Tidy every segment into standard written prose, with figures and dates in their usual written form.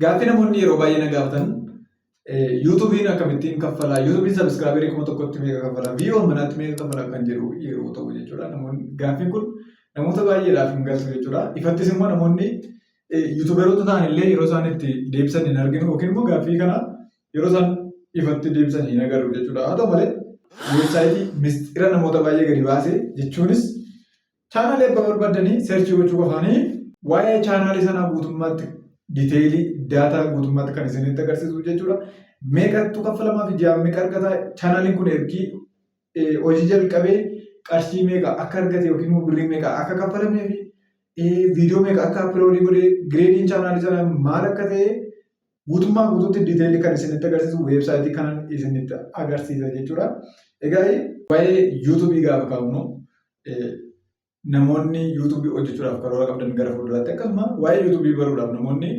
Gaaffii namoonni yeroo baay'ee na gaafatan, YouTubeiin akkamittiin kaffalaa, YouTubeiin subscriberii 1000tti meeqa kaffalaa, view manaatti meeqa kaffalaa kan jedhu yeroo ta'u jechuudha. Namoonni gaaffiin kun namoota baay'eedhaaf hin galtu jechuudha. Ifattis immoo namoonni YouTuberoota ta'an illee yeroo isaan itti deebisan hin arginu yookiin immoo gaaffii kana yeroo isaan ifatti deebisan hin agarru jechuudha. Haa ta'u malee, weebsaayitii mistira namoota baay'ee gadi baase, jechuunis chaanaalii abbaa barbaaddanii search gochuu qofaanii waa'ee chaanaalii sanaa guutummaatti detailii data guutummaatti kan isinitti agarsiisu jechuudha. Meeqattu kaffalamaa fi ji'aan meeqa argata, chaanaaliin kun ergii hojii jalqabee qarshii meeqa akka argate yookiin immoo birrii meeqa akka kaffalamee fi viidiyoo meeqa akka upload godhee, gradeiin chaanaalii sanaa maal akka ta'e guutummaa guutuutti detailii kan isinitti agarsiisu weebsaayitii kanan isinitti agarsiisa jechuudha. Egaa, waa'ee YouTubeii gaafa kaa'umnu, namoonni YouTubeii hojjechuudhaaf karoora qabdan gara fuulduraatti, akkasuma waa'ee YouTubeii baruudhaaf namoonni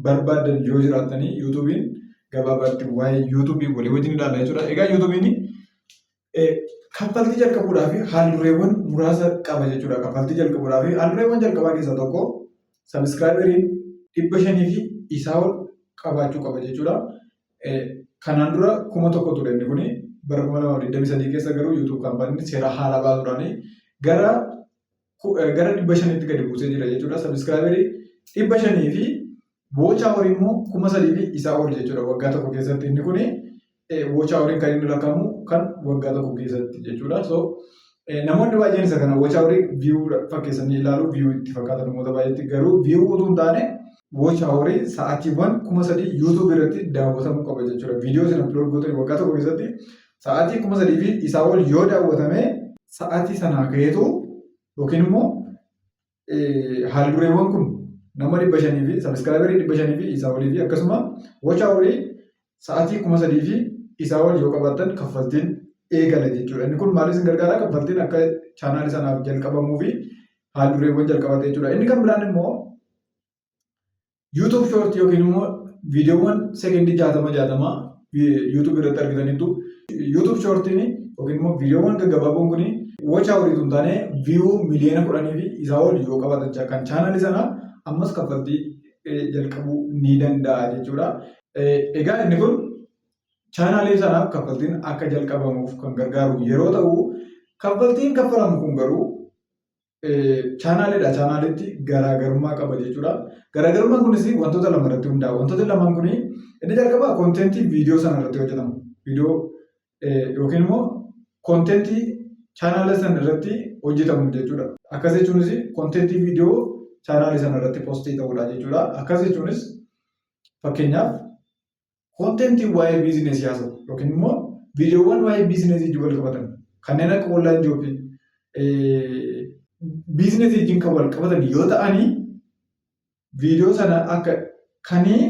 barbaadan yoo jiraatanii, YouTubeiin gabaabaatti waa'ee YouTubeii walii wajjin ilaalla jechuudha. Egaa, YouTubeiin kaffaltii jalqabuudhaaf haaldureewwan muraasa qaba jechuudha. Kaffaltii jalqabuudhaaf haaldureewwan jalqabaa keessaa tokko subscriberiin 500 fi isaa ol qabaachuu qaba jechuudha. Kanaan dura 1000 ture inni kuni. Bara 2023 keessa garuu YouTube kaampaaniin seera haala baasuudhaan gara 500tti gadi buusee jira jechuudha. Subscriberii 500 fi watch hourii immoo 3000 fi isaa ol jechuudha waggaa tokko keessatti. Inni kuni watch houriin kan inni lakkaa'amu kan waggaa tokko keessatti jechuudha. So namoonni baay'een isa kana watch hourii view fakkeessanii ilaalu, view itti fakkaata namoota baay'eetti. Garuu view utuu hin taane watch hourii sa'aatiiwwan 3000 YouTube irratti daawwatamuu qaba jechuudha. Viidiyoo isin upload gootan waggaa tokko keessatti sa'aatii 3000 fi isaa ol yoo daawwatame, sa'aatii sanaa ka'eetu yookiin immoo haaldureewwan kun nama 500 fi subscriberii 500 fi isaa olii fi akkasuma watch hourii sa'aatii 3000 fi isaa ol yoo qabaattan kaffaltiin eegala jechuudha. Inni kun maaliif isin gargaara? Kaffaltiin akka chaanaalii sanaaf jalqabamuu fi haaldureewwan jalqabate jechuudha. Inni kan biraan immoo YouTube Short yookiin immoo viidiyoowwan sekendii 60 60 YouTube irratti argitanitu. YouTube Shortiin yookiin immoo viidiyoowwan gaggabaaboon kun watch houriitu hin taane view 10 miliyoona fi isaa ol yoo qabaatan kan chaanaalii sanaa ammas kaffaltii jalqabuu ni danda'a jechuudha. Egaa, inni kun chaanaalii sanaaf kaffaltiin akka jalqabamuuf kan gargaaru yeroo ta'u, kaffaltiin kaffalamu kun garuu chaanaaliidha chaanaalitti garaagarummaa qaba jechuudha. Garaagarummaan kunis wantoota lama irratti hundaa'a. Wantoota lamaan kun, inni jalqabaa contentii viidiyoo sana irratti hojjetamu. Viidiyoo yookiin immoo contentii chaanaala sana irratti hojjetamu jechuudha. Akkas jechuunis contentii viidiyoo chaanaalii sana irratti postii ta'udha jechuudha. Akkas jechuunis fakkeenyaaf contentii waa'ee businessii haasa'u yookiin immoo viidiyoowwan waa'ee businessii wajjin wal qabatan, kanneen akka online jobii businessii wajjin kan wal qabatan yoo ta'anii, viidiyoo sana akka kanii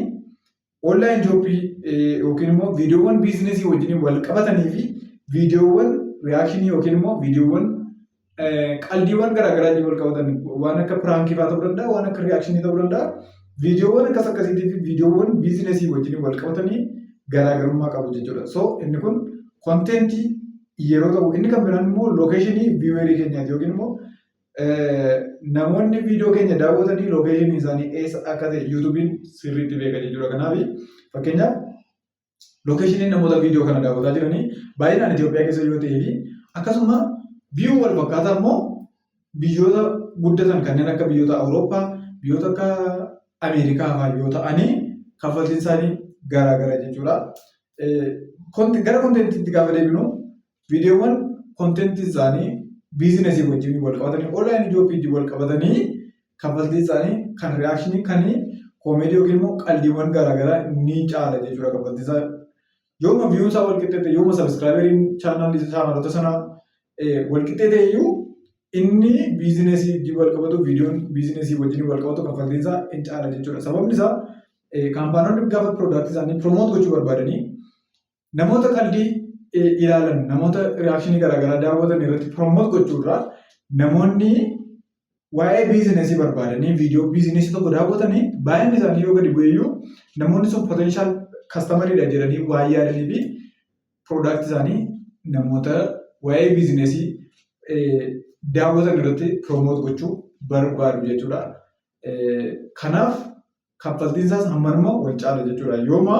online jobii yookiin immoo viidiyoowwan businessii wajjin wal qabatanii fi viidiyoowwan reactionii yookiin immoo viidiyoowwan qaldiiwwan garaagaraa wajjin wal qabatan, waan akka prankii fa'aa ta'uu danda'a, waan akka reactionii ta'uu danda'a. Viidiyoowwan akkas akkasiitii fi viidiyoowwan businessii wajjin wal qabatanii garaagarummaa qabu jechuudha. So inni kun contentii yeroo ta'u, inni kan biraan immoo locationii viewerii keenyaati yookiin immoo namoonni viidiyoo keenya daawwatanii locationii isaanii eessa akka ta'e YouTubeiin sirriitti beeka jechuudha. Kanaaf fakkeenyaaf locationiin namoota viidiyoo kana daawwataa jiranii baay'inaan Itoophiyaa keessa yoo ta'ee fi akkasuma view wal fakkaataa immoo biyyoota guddatan kanneen akka biyyoota Awurooppaa, biyyoota akka Ameerikaa fa'aa yoo ta'anii, kaffaltiin isaanii garaagara jechuudha. Gara contentiitti gaafa deebinu, viidiyoowwan contentii isaanii businessii wajjin wal qabatanii, online jobii wajjin wal qabatanii, kaffaltiin isaanii kan reactionii, kan comedy yookiin immoo qaldiiwwan garaagaraa ni caala jechuudha kaffaltiin isaa. Yooma viewn isaa wal qixxee ta'e, yooma subscriberiin chaanaalota sanaa wal qixxee ta'e iyyuu, inni businessii wajjin wal qabatu, viidiyoon businessii wajjin wal qabatu kaffaltiin isaa hin caala jechuudha. Sababni isaa kaampaanonni gaafa productii isaanii promote gochuu barbaadanii namoota qaldii ilaalan, namoota reactionii garaagaraa daawwatan irratti promote gochuurraa, namoonni waa'ee businessii barbaadanii viidiyoo businessii tokko daawwatanii baay'inni isaanii yoo gadi bu'eeyyuu, namoonni sun potential customeriidha jedhanii waa yaadanii fi productii isaanii namoota waa'ee businessii daawwatan irratti promote gochuu barbaadu jechuudha. Kanaaf Kaffaltiin isaas hammanuma wal caala jechuudha. Yooma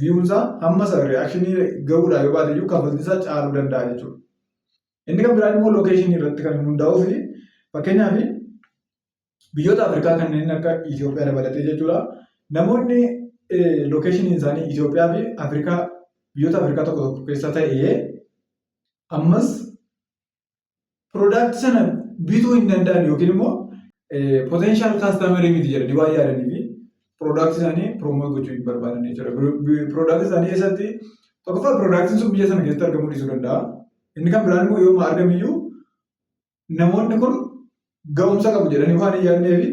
viewunsaa hamma isa reactionii gahuudhaa yoo baate iyyuu kaffaltiin isaa caaluu danda'a jechuudha. Inni kan biraan immoo locationii irratti kan hundaa'uu fi fakkeenyaaf biyyoota Afrikaa kanneen akka Itoophiyaa dabalatee jechuudha. Namoonni locationiin isaanii Itoophiyaa fi Afrikaa, biyyoota Afrikaa tokko tokko keessa ta'ee, ammas productii sana bituu hin danda'an yookiin immoo potential customerii miti jedhanii waan yaadanii fi productii isaanii promote gochuu hin barbaadan jechuudha. Productii isaanii keessatti tokkoffaa productiin sun biyya sana keessatti argamuu dhiisuu danda'a. Inni kan biraan immoo yooma argamiyyuu namoonni kun ga'umsa qabu jedhanii waan hin yaadnee fi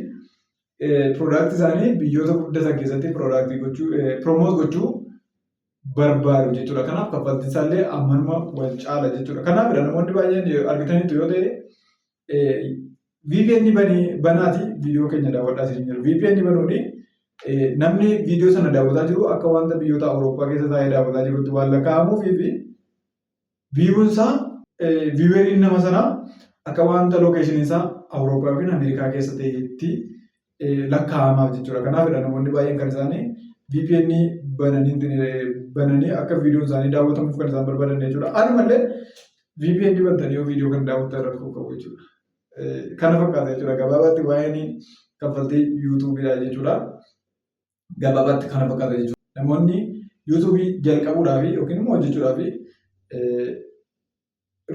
productii isaanii biyyoota guddatan keessatti productii gochuu, promote gochuu barbaadu jechuudha. Kanaaf kaffaltiin isaallee ammanuma wal caala jechuudha. Kanaafidha namoonni baay'een argitaniitu yoo ta'e, VPN banaati viidiyoo keenya daawwadhaa isin jiru. VPN banuuni namni viidiyoo sana daawwataa jiru akka wanta biyyoota Awurooppaa keessa taa'ee daawwataa jirutti waan lakkaa'amuufii fi viewunsaa, vieweriin nama sanaa akka wanta locationiin isaa Awurooppaa yookiin Ameerikaa keessa ta'etti lakkaa'amaaf jechuudha. Kanaafidha namoonni baay'een kan isaanii VPN bananii akka viidiyoon isaanii daawwatamuuf kan isaan barbaadan jechuudha. Anumallee VPN bantanii yoo viidiyoo kan daawwatan rakkoo qabu jechuudha. Kana fakkaata jechuudha. Gabaabaatti waa'een kaffaltii YouTubeiidha jechuudha. Gabaabaatti kana fakkaata jechuudha. Namoonni YouTubeii jalqabuudhaaf yookiin immoo hojjechuudhaaf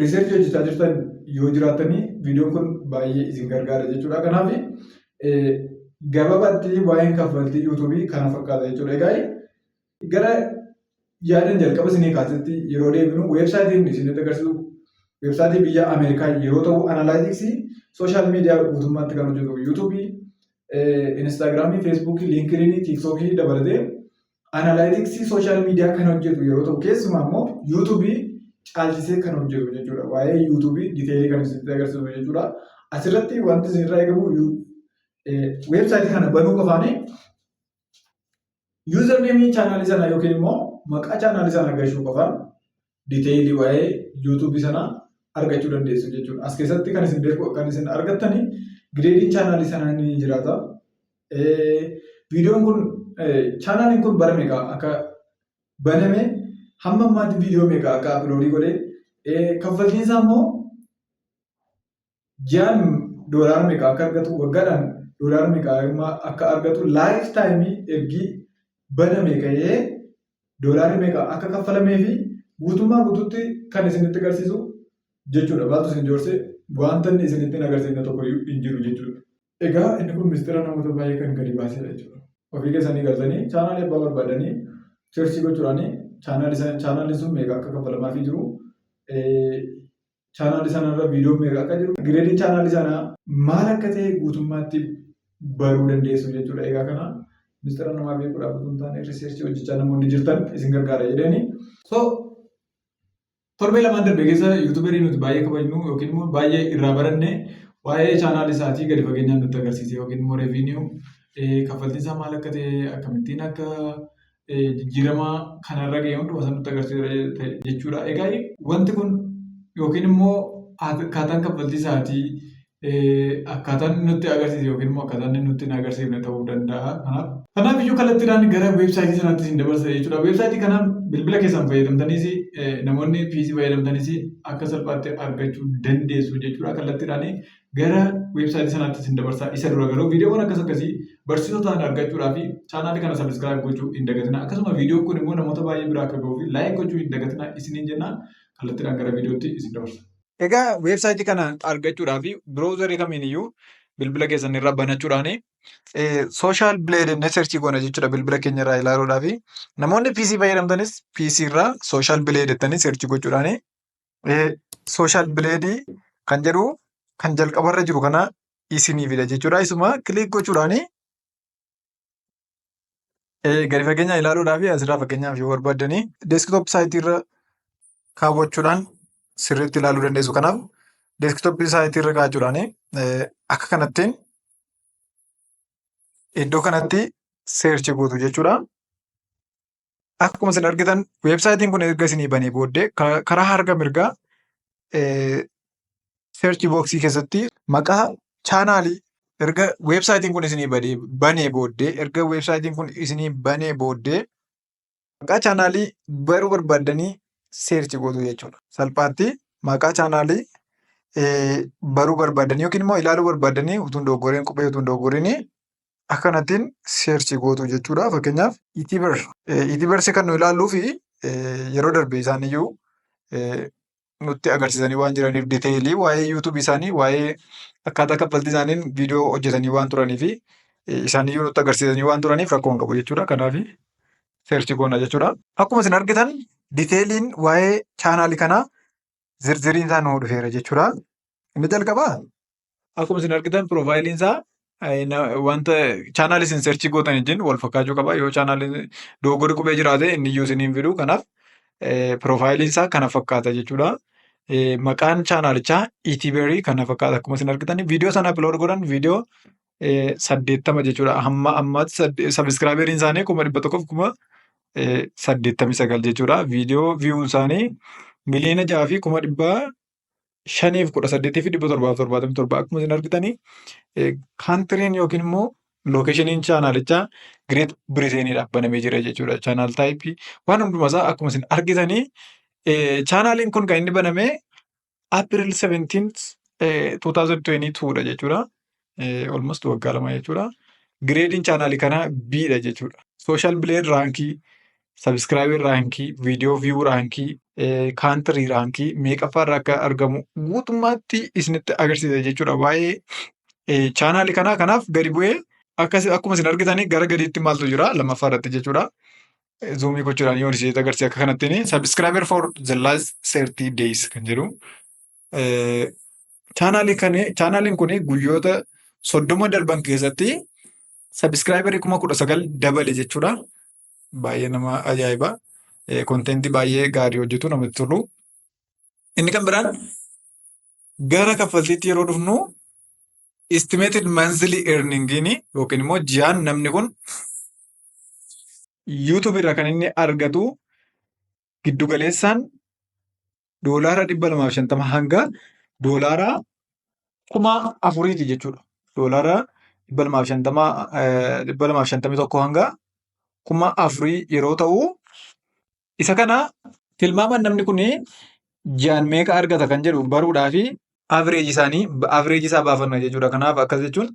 researchii hojjechaa jirtan yoo jiraattanii, viidiyoon kun baay'ee isin gargaara jechuudha. Kanaaf gabaabaatti waa'een kaffaltii YouTubeii kana fakkaata jechuudha. Egaa gara yaadan jalqaba isinii kaasetti yeroo deebinu, websiteiin isinitti agarsiisu websiteii biyya Ameerikaa yeroo ta'u, analyticsii social media guutummaatti kan hojjetu, YouTubeii, Instagramii, Facebookii, LinkedInii, TikTokii dabalatee analyticsii social media kan hojjetu yeroo ta'u, keessumaa immoo YouTubeii caalchisee kan hojjetu jechuudha. Waa'ee YouTubeii detailii kan isinitti agarsiisu jechuudha. Asirratti wanti isinirraa eegamu websiteii kana banuu qofaanii usernameii channelii sana yookiin immoo maqaa channelii sana gashuu qofaan detailii waa'ee YouTubeii sana argachuu dandeessu jechuudha. As keessatti kan isin beeku, kan isin argattanii, gradeiin channelii sanaa ni jiraata. Viidiyoon kun, channeliin kun bara meeqa akka baname, hamma ammaatti viidiyoo meeqa akka uploadii godhe, kaffaltiin isaa immoo ji'aan doolaara meeqa akka argatu, waggaadhaan doolaara meeqa akka argatu, lifetimeii ergi baname ka'ee doolaarri meeqa akka kaffalamee fi guutummaa guutuutti kan isinitti agarsiisu jechuudha. Maaltu isin joorsee? Wanta inni isinitti hin agarsiifne tokko hin jiru jechuudha. Egaa inni kun mistira namoota baay'ee kan gadi baasedha jechuudha. Ofii keessanii galtanii channelii abbaa barbaadanii searchii gochuudhaanii channelii sun meeqa akka kaffalamaafii jiru, channelii sanarra viidiyoo meeqa akka jiru, gradeiin channelii sanaa maal akka ta'e guutummaatti baruu dandeessu jechuudha. Egaa kana mistira namaa beekuudhaaf utuu hin taane researchii hojjechaa namoonni jirtan isin gargaara jedhanii. So torbee 2n darbe keessa YouTuberii nuti baay'ee kabajnu yookiin immoo baay'ee irraa baranne waa'ee channelii isaatii gadi fageenyaan nutti agarsiise, yookiin immoo revenue, kaffaltiin isaa maal akka ta'e, akkamittiin akka jijjiirama kanarra ga'e hunduma isaa nutti agarsiise jechuudha. Egaa wanti kun yookiin immoo akkaataan kaffaltii isaatii akkaataan nutti agarsiise yookiin immoo akkaataan inni nutti hin agarsiifne ta'uu danda'a. Kanaaf iyyuu kallattiidhaan gara websiteii sanaatti isin dabarsa jechuudha. Websiteii kana bilbila keessan fayyadamtaniis, namoonni PC fayyadamtaniis akka salphaatti argachuu dandeessu jechuudha. Kallattiidhaan gara websiteii sanaatti isin dabarsa. Isa dura garuu viidiyoowwan akkas akkasii barsiisoo ta'an argachuudhaaf channelii kana subscribe gochuu hin dagatina. Akkasuma viidiyoon kun immoo namoota baay'ee bira akka gahuuf like gochuu hin dagatina isiniin jenna. Kallattiidhaan gara viidiyootti isin dabarsa. Egaa websiteii kana argachuudhaaf browserii kamiin iyyuu bilbila keessan irra banachuudhaan Social Blade inni searchii goona jechuudha bilbila keenya irraa ilaaluudhaaf. Namoonni PC fayyadamtanis PC irraa Social Blade jettanii searchii gochuudhaan Social Blade kan jedhu kan jalqabarra jiru kana isinii fida jechuudha. Isuma click gochuudhaan gadi fageenyaan ilaaluudhaaf asirraa fakkeenyaaf yoo barbaaddanii desktop siteii irra kaawwachuudhaan sirriitti ilaaluu dandeessu. Kanaaf desktop siteii irra kaa'achuudhaan akka kanattiin iddoo kanatti search gootu jechuudha. Akkuma isin argitan, websiteiin kun erga isinii banee booddee karaa harka mirgaa search boxii keessatti maqaa channelii Erga weebsaayitiin kun isinii banee booddee, erga weebsaayitiin kun isinii banee booddee, maqaa chaanaalii baruu barbaaddanii search gootu jechuudha. Salphaatti maqaa chaanaalii baruu barbaaddanii yookiin immoo ilaaluu barbaaddanii utuu hin dogoggoriin, qubee utuu hin dogoggoriin akkanattiin search gootu jechuudha. Fakkeenyaaf, Itibar. Itibarsi kan nu ilaalluu fi yeroo darbe isaaniyyuu nutti agarsiisanii waan jiraniif, detail waa'ee yuutuubii isaanii, waa'ee akkaataa kaffaltii isaaniin viidiyoo hojjetanii waan turanii fi isaaniyyuu nutti agarsiisanii waan turaniif rakkoo hin qabu jechuudha. Kanaaf search goona jechuudha. Akkuma isin argitan, detailiin waa'ee chaanaalii kanaa zirziriin isaa nuu dhufeera jechuudha. Inni jalqabaa, akkuma isin argitan, profileiin isaa wanta chaanaalii isin search gootan wajjin wal fakkaachuu qaba. Yoo chaanaaliin dogoggorri qubee jiraate, inni iyyuu isiniin fidu. Kanaaf profileiin isaa kana fakkaata jechuudha. Maqaan chaanaalichaa Itiberii kana fakkaata akkuma isin argitan. Viidiyoo sana upload godhan viidiyoo 80 jechuudha. Hamma ammaatti subscriberiin isaanii 189,089 jechuudha. Viidiyoo viewun isaanii 6,518,777. Akkuma isin argitanii, countryn yookiin immoo locationiin chaanaalichaa Great Britainiidhaaf banamee jira jechuudha. Channel type waan hundumasaa akkuma isin argitanii, chaanaaliin kun kan inni baname April 17 2022 dha jechuudha. Almost waggaa 2 jechuudha. Gradeiin chaanaalii kanaa B dha jechuudha. Social Blade rank, subscriber rank, video view rank, country rank meeqaffaarra akka argamu guutummaatti isinitti agarsiisa jechuudha. Waa'ee chaanaalii kanaa kanaaf gadi bu'ee akkuma isin argitanii gara gadiitti maaltu jira lammaffaa irratti jechuudha. Zoom gochuudhaan yoo isinitti agarsiisa, akka kanattiin subscriber for the last 30 days kan jedhu. Chaanaaliin kun guyyoota 30 darban keessatti subscriber 19,000 dabale jechuudha. Baay'ee nama ajaa'iba. Content baay'ee gaarii hojjetu, namatti tolu. Inni kan biraan, gara kaffaltiitti yeroo dhufnu, estimated monthly earningiin yookiin immoo ji'aan namni kun YouTube irraa kan inni argatu giddugaleessaan $250 hanga $4,000ti jechuudha. $250, 251 hanga 4,000 yeroo ta'u, isa kana tilmaaman namni kun ji'aan meeqa argata kan jedhu baruudhaa fi average isaanii, average isaa baafanna jechuudha. Kanaaf akkas jechuun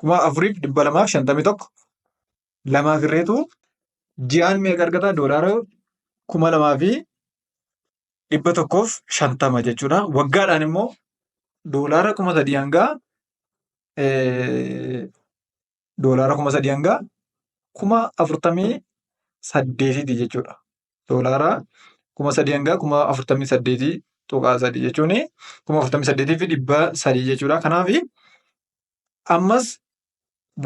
4,251 lamaaf irreetu ji'aan meeqa argata? $2,150 jechuudha. Waggaadhaan immoo $3,000 hanga 48,000ti jechuudha. $3,000 hanga 48.3 jechuun 48,300 jechuudha. Kanaaf ammas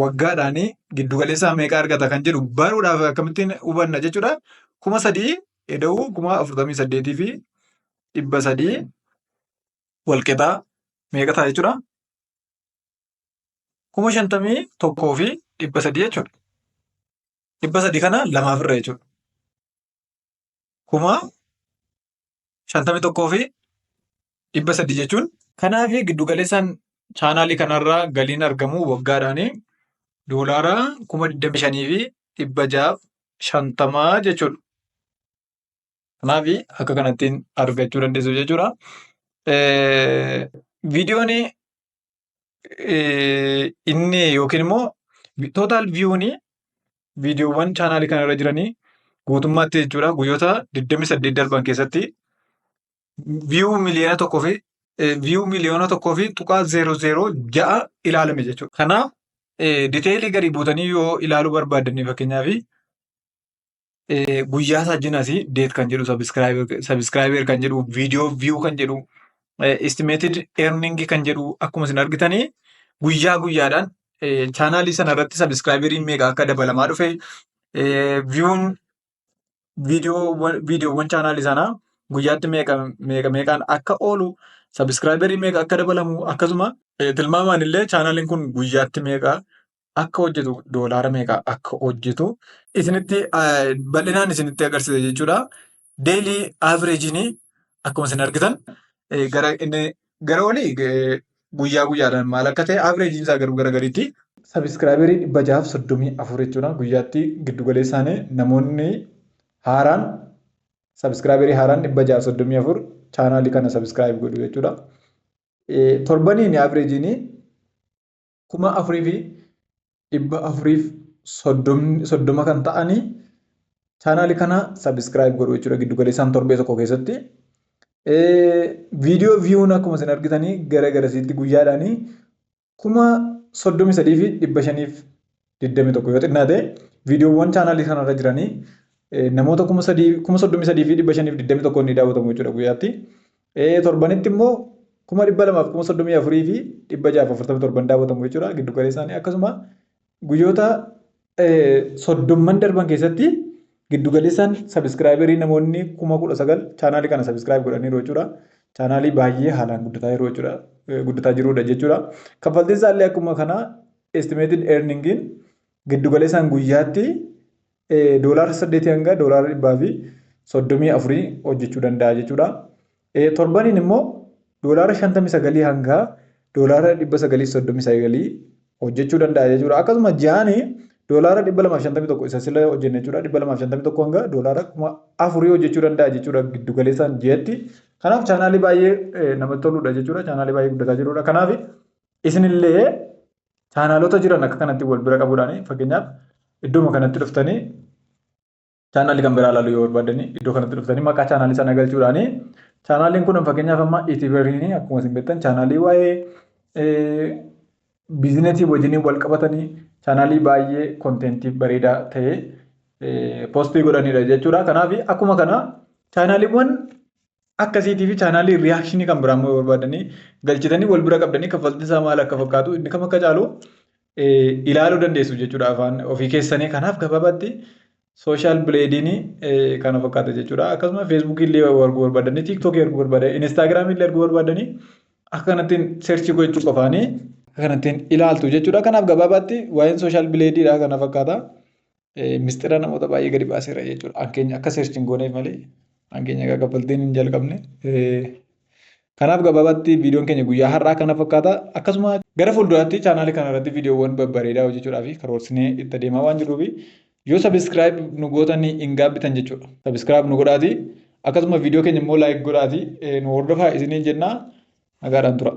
waggaadhaan giddugaleessaa meeqa argata kan jedhu baruudhaaf akkamittiin hubanna jechuudha. 3,000 ida'uu 48,300 walqixaa meeqa ta'a jechuudha? 51,300 jechuudha. 300 kana lamaaf irra jechuudha. 51,300 jechuun. Kanaaf giddugaleessaan chaanaalii kanarraa galiin argamu waggaadhaan $25,650 jechuudha. Kanaaf akka kanattiin argachuu dandeessu jechuudha. Viidiyoon inni yookiin immoo total viewun viidiyoowwan chaanaalii kanarra jiranii guutummaatti jechuudha, guyyoota 28 darban keessatti view 1,000,000 fi view 1,100,000.006 ilaalame jechuudha. Kanaaf detail gadi buutanii yoo ilaaluu barbaaddanii, fakkeenyaaf guyyaa isaa jinasii date kan jedhu, subscriber kan jedhu, video view kan jedhu, estimated earning kan jedhu, akkuma isin argitanii guyyaa guyyaadhaan chaanaalii sana irratti subscriberiin meeqa akka dabalamaa dhufe, viewun viidiyoowwan chaanaalii sanaa guyyaatti meeqa meeqa meeqaan akka oolu, subscriberii meeqa akka dabalamu, akkasuma tilmaamaan illee chaanaaliin kun guyyaatti meeqa akka hojjetu, doolaara meeqa akka hojjetu isinitti bal'inaan isinitti agarsiisa jechuudha. Daily averageiin akkuma isin argitan gara inni gara olii Guyyaa guyyaadhaan maal akka ta'e averageiin isaa garuu garagaritti. Subscriberii 634 jechuudha. Guyyaatti giddu galeessaan namoonni haaraan, subscriberii haaraan 634 chaanaalii kana subscribe godhu jechuudha. Torbaniin averageiin 4430 kan ta'anii chaanaalii kana subscribe godhu jechuudha giddu galeessaan torbee tokko keessatti. Viidiyoo viewun akkuma isin argitanii gara garasiitti guyyaadhaanii 33,521, yoo xinnaate viidiyoowwan chaanaalii kanarra jiranii namoota 33,521 ni daawwatamu jechuudha guyyaatti. Torbanitti immoo 234,647 daawwatamu jechuudha giddu galeessaanii. Akkasuma guyyoota 30n darban keessatti giddu galeessaan subscriberii namoonni 19,000 chaanaalii kana subscribe godhaniiru jechuudha. Chaanaalii baay'ee haalaan guddataa jiru jechuudha. Guddataa jirudha jechuudha. Kaffaltiin isaallee akkuma kana estimated earningiin giddu galeessaan guyyaatti $8 hanga $134 hojjechuu danda'a jechuudha. Torbaniin immoo $59 hanga $939 hojjechuu danda'a jechuudha. Akkasuma ji'aanii $251 isa sila hojjenne jechuudha. 251 hanga $4,000 hojjechuu danda'a jechuudha giddu galeessaan ji'atti. Kanaaf chaanaalii baay'ee namatti toludha jechuudha. Chaanaalii baay'ee guddataa jirudha. Kanaaf isinillee chaanaalota jiran akka kanatti wal bira qabuudhaan, fakkeenyaaf iddooma kanatti dhuftanii chaanaalii kan biraa ilaaluu yoo barbaadanii, iddoo kanatti dhuftanii maqaa chaanaalii sana galchuudhaani, chaanaaliin kun fakkeenyaaf amma Itiberiin akkuma isin beektan chaanaalii waa'ee businessii wajjiniin wal qabatanii, chaanaalii baay'ee contentii bareedaa ta'e postii godhanidha jechuudha. Kanaaf akkuma kana chaanaaliiwwan akkasiitii fi chaanaalii reactionii kan biraa immoo barbaadanii galchitanii wal bira qabdanii kaffaltiin isaa maal akka fakkaatu, inni kam akka caalu ilaaluu dandeessu jechuudha afaan ofii keessanii. Kanaaf gabaabaatti Social Bladeiin kana fakkaata jechuudha. Akkasuma Facebookii illee arguu barbaadanii, TikTokii arguu barbaadanii, Instagramii illee arguu barbaadanii akka kanattiin search gochuu qofaanii akka kanattiin ilaaltu jechuudha. Kanaaf gabaabaatti waa'een Social Bladeiidha kana fakkaata. Mistira namoota baay'ee gadi baaseera jechuudha. Hankeenya akka search hin gooneef malee hankeenya egaa kaffaltiin hin jalqabne. Kanaaf gabaabaatti viidiyoon keenya guyyaa har'aa kana fakkaata. Akkasuma gara fuulduraatti chaanaalii kana irratti viidiyoowwan babbareedaa hojjechuudhaaf karoorsinee itti adeemaa waan jirruuf, yoo subscribe nu gootanii hin gaabbitan jechuudha. Subscribe nu godhaati. Akkasuma viidiyoo keenya immoo like godhaati nu hordofaa isiniin jennaa, nagaadhaan tura.